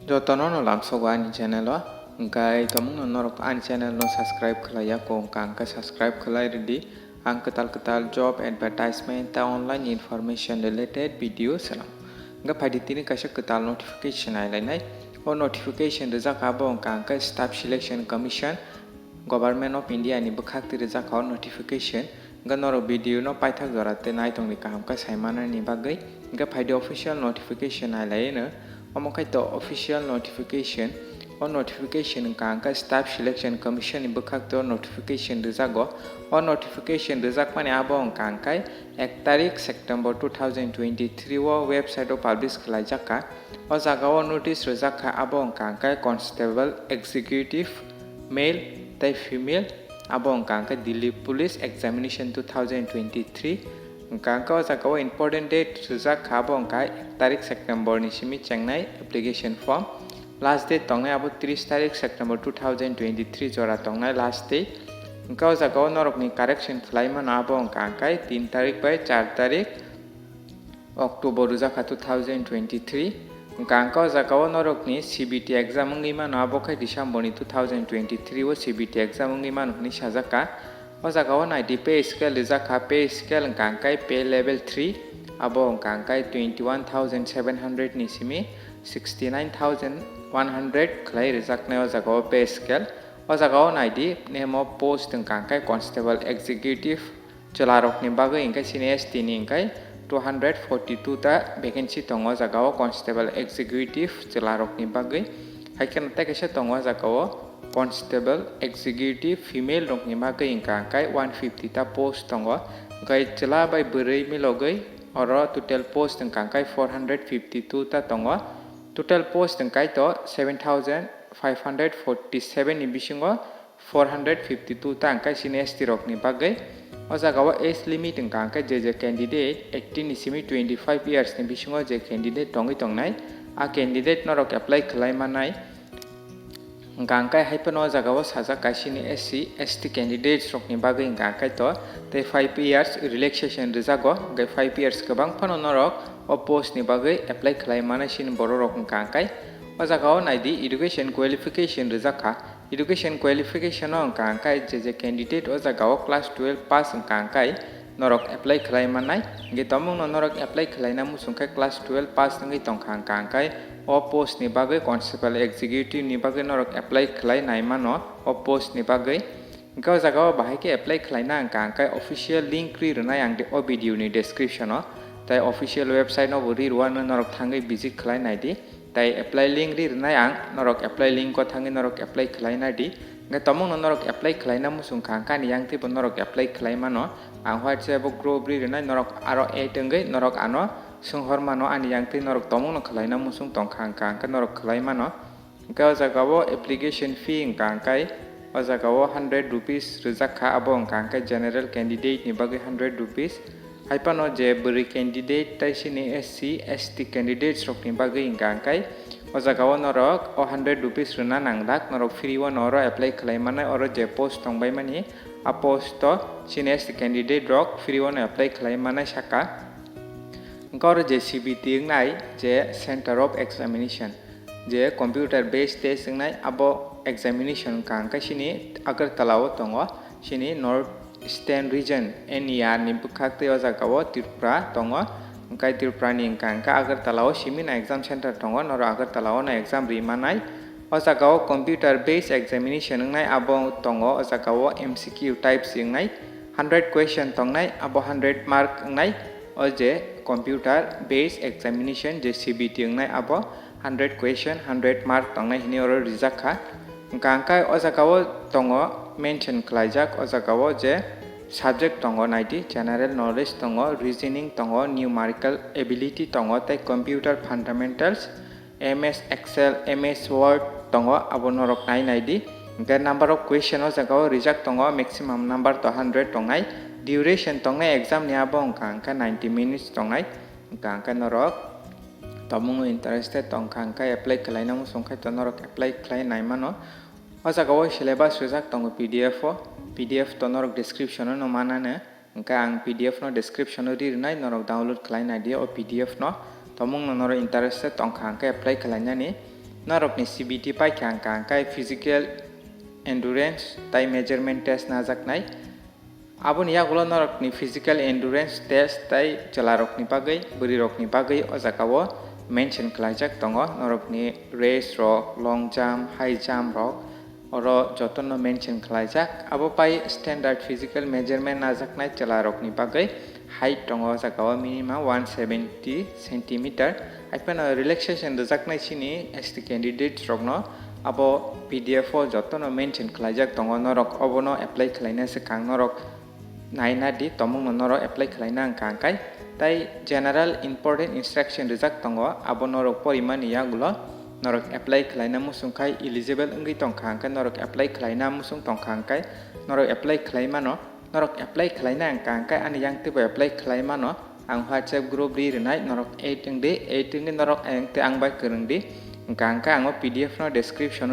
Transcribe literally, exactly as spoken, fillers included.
Jotono no lamsogo ani channel o, hwnkhe tomungno norok ani channel no subscribe khlai ya kho, hwnkha hwnkhe subscribe khlai rwdi. Ang kwtal kwtal job advertisement tei online information related video swnam. Hwnkhe phaidi tini kaisa kwtal notification nailainai. O notification rijak abo hwnkha hwnkhe Staff Selection Commission, Government of India ni bwkhak twi rijak o notification. Hwnkhe norok video no paithak jora tei naitongni kaham khe saimanani bagwi. Hwnkhe phaidi official notification nailaino. Omo khai to official notification. O notification hwnkha hwnkhe Staff Selection Commission ni bwkhak twi o notification rijago. O notification rijakmani abo hwnkha hwnkhe ek tarik September two thousand twenty-three o website o publish khlaijak kha. O jaga o notice rijak kha, abo hwnkha hwnkhe Constable Executive, male tei female, abo hwnkha hwnkhe Delhi Police Examination two thousand twenty-three. Hwnkha hwnkhe o jaga o important date rijak kha, abo hwnkha ek tarik September ni simi chengnai application form. Last date tongnai abo tris tarik September two thousand twenty-three jora tongnai last date. Hwnkhe o jaga o norokni correction khlai mano, abo hwnkha hwnkhe tin tarik bai char tarik October rijak kha two thousand twenty-three. Hwnkha hwnkhe o jaga o norokni C B T exam wngwi mano, abo khe December ni two thousand twenty-three o C B T exam wngwi mano hwnwi sajak kha. O jaga o naidi pay scale rijak kha, pay scale hwnkha hwnkhe pay level three, abo hwnkha hwnkhe twenty one thousand seven hundred ni simi sixty nine thousand one hundred khlai rijaknai o jaga o pay scale. O jaga o naidi name of post hwnkha hwnkhe Constable Executive, chwlarokni bagwi hwnkhe chini S T ni hwnkhe two hundred forty two ta vacancy tongo o jaga o Constable Executive chwlarokni bagwi. Hai kheno tei kaisa tongo o jaga o Constable Executive female rokni bagwi hwnkha hwnkhe one fifty ta post tongo. Hwnkhe chwla bai bwrwi milogwi oro total post hwnkha hwnkhe four hundred fifty two ta tongo. Total post hwnkhe to seven thousand five hundred forty seven ni bisingo four hundred fifty two ta hwnkhe chini S T rokni bagwi. O jaga o age limit hwnkha hwnkhe je je candidate eighteen ni simi twenty five years ni bisingo je candidate tongwi tongnai, a candidate norok apply khlai mannai. Hwnkha hwnkhe hai phano o jaga o sajak kha chini S C, S T candidates rokni bagwi hwnkha hwnkhe to tei five years relaxation rijago, hwnkhe five years kwbang phano norok o post ni bagwi apply khlai mannai chini borok rok hwnkha hwnkhe. O jaga o naidi education qualification rijak kha. Education qualification o hwnkha hwnkhe je je candidate o jaga o class twelve pass hwnkha hwnkhe norok apply khlai mannai. Hwnkhe tomungno norok apply khlaina muchung khe class twelve pass wngwi tongkha hwnkha hwnkhe o post ni bagwi Constable Executive ni bagwi norok apply khlai nai mano o post ni bagwi. Hwnkhe o jaga o bahai khe apply khlaina hwnkha hwnkhe official link ri rwnai ang de-, o video ni description o, tei official website no bo ri rwano norok thangwi visit khlai naidi. Tei apply link ri rwnai ang, norok apply link o thangwi norok apply khlai naidi. Hwnkhe tomungno norok apply khlaina muchung kha hwnkhe ani yang twibo norok apply khlai mano. Ang WhatsApp o group ri rwnai, norok aro add wngwi norok ano swnghor mano, ani yang twi norok tomungno khlaina muchung tongkha hwnkha hwnkhe norok khlai mano. Hwnkhe o jaga o application fee hwnkha hwnkhe o jaga o hundred rupees rijak kha, abo hwnkha hwnkhe general candidate ni bagwi hundred rupees. Hai phano je bwrwi candidate tei chini S C, S T candidates rokni bagwi hwnkha hwnkhe o jaga o norok o hundred rupees rwna nanglak, norok free o no oro apply khlai mannai, oro je post tongbai mani a post o chini S T candidate rok free o no apply khlai mannai saka. Hwnkhe oro je C B T wngnai je Center of Examination, je computer based test wngnai, abo examination hwnkha hwnkhe chini Agartala o tongo, chini North Eastern Region, N E R ni bwkhak tei o jaga o Tripura tongo. Hwnkhe Tripura ni hwnkha hwnkhe Agartala o simi no exam center tongo, norok Agartala o no exam ri manai. O jaga o computer based examination wngnai, abo tongo o jaga o M C Q types wngnai, hundred question tongnai, abo hundred mark wngnai. O je computer based examination je C B T wngnai, abo hundred question, hundred mark tongnai hinwi oro rijak kha. Hwnkha hwnkhe o jaga o tongo mention khlaijak, o jaga o je subject tongo naidi, general knowledge tongo, reasoning tongo, numerical ability tongo tei computer fundamentals, M S Excel, M S Word tongo, abo norok nai naidi. Hwnkhe number of question o jaga o rijak tongo, maximum number to hundred tongnai. Duration tongnai exam ni abo hwnkha hwnkhe ninety minutes tongnai. Hwnkha hwnkhe norok tomung o interested tongkha hwnkhe apply khlaina muchung khai to norok apply khlai nai mano. O jaga o syllabus rijak tongo P D F o, P D F to norok description o no manano. Hwnkhe ang P D F no description o ri rwnai, norok download khlai nai di o P D F no. Tomung no norok interested tongkha hwnkhe apply khlainani. Norokni C B T paikha hwnkha hwnkhe physical endurance tai measurement test najaknai. Aboni yagulo norokni physical endurance test tai chwlarokni bagwi, bwrwirokni bagwi o jagao mention khlaijak tongo. Norokni race rok, long jump, high jump rok, oro jotono mention khlaijak. Abo pai standard physical measurement najaknai chwlarokni bagwi height tongo o jagao minimum one seventy centimeter. Haiphano relaxation rwjaknai chini S T candidates rokno abo P D F o jotono mention khlaijak tongo. Norok obono apply khlaina swkang norok naina di, tomungno norok apply khlaina hwnkha hwnkhe. Tai general important instruction rijak tongo, abo norok porimani yagulo norok apply khlaina muchung khai eligible wngwi tongkha hwnkhe, norok apply khlaina muchung tongkha hwnkhe, norok apply khlai mano. Norok apply khlaina hwnkha hwnkhe ani yang teibo apply khlai mano. Ang WhatsApp group ri rwnai, norok add wngdi, add wngwi norok ayang tei ang bai kwrwng di. Hwnkha hwnkhe ang o P D F no description